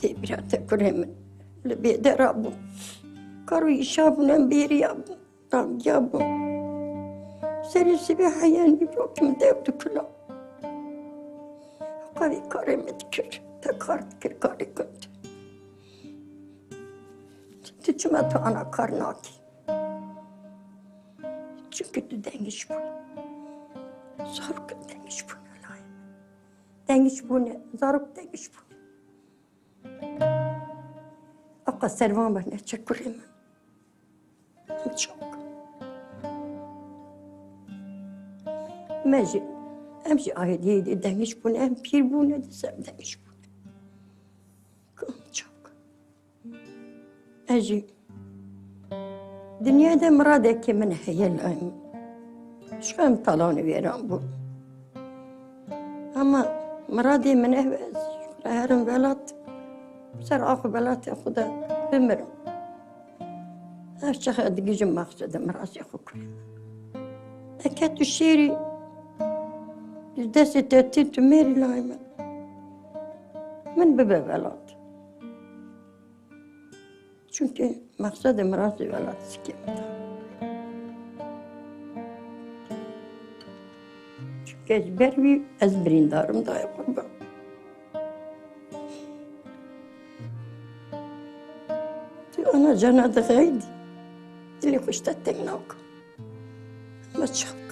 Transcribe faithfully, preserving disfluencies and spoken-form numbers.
Tê bira te kurê min. Li bêdera bû. Kar û îşa bûn, em bêriya bûn. Rangiya bûn. Serê sibê heya nîvrokim dew dikula. Hewqa vê karê min dikir. Te kar dikir, karê gund. Tu çima tu ana kar nakî? Çimkî tu dengiş bûyî. Zarok dengiş bûne layê min. Dengiş bûne, zarok dengiş bûne. Hewqa ser van be neçe kurê min. Em çok. Me jî, em jî aîdiyê dê dengiş bûne, em pîr bûne, dîsa em dengiş bûne. Em çok. Ez jî dinyayê de miradekî min heye layê min. Ji xwe em talanê wêran bûn. Ama miradê min ev e, ez herim welat, ser ax û welatê xwe de bimirim. Her çaxa digihîjim mexsedê miradê xwe kurê min. Eke tu şêrî ji destê te tê, tu mêrî layê min. Min bibe welat. Çimkî mexsedê miradê welat zikê min e. Çimkî ji ber wî ez birîndar im, dayê qurban. Tu ana cana dixeyidî, dilê xwe ji te teng nake. Ama çawa?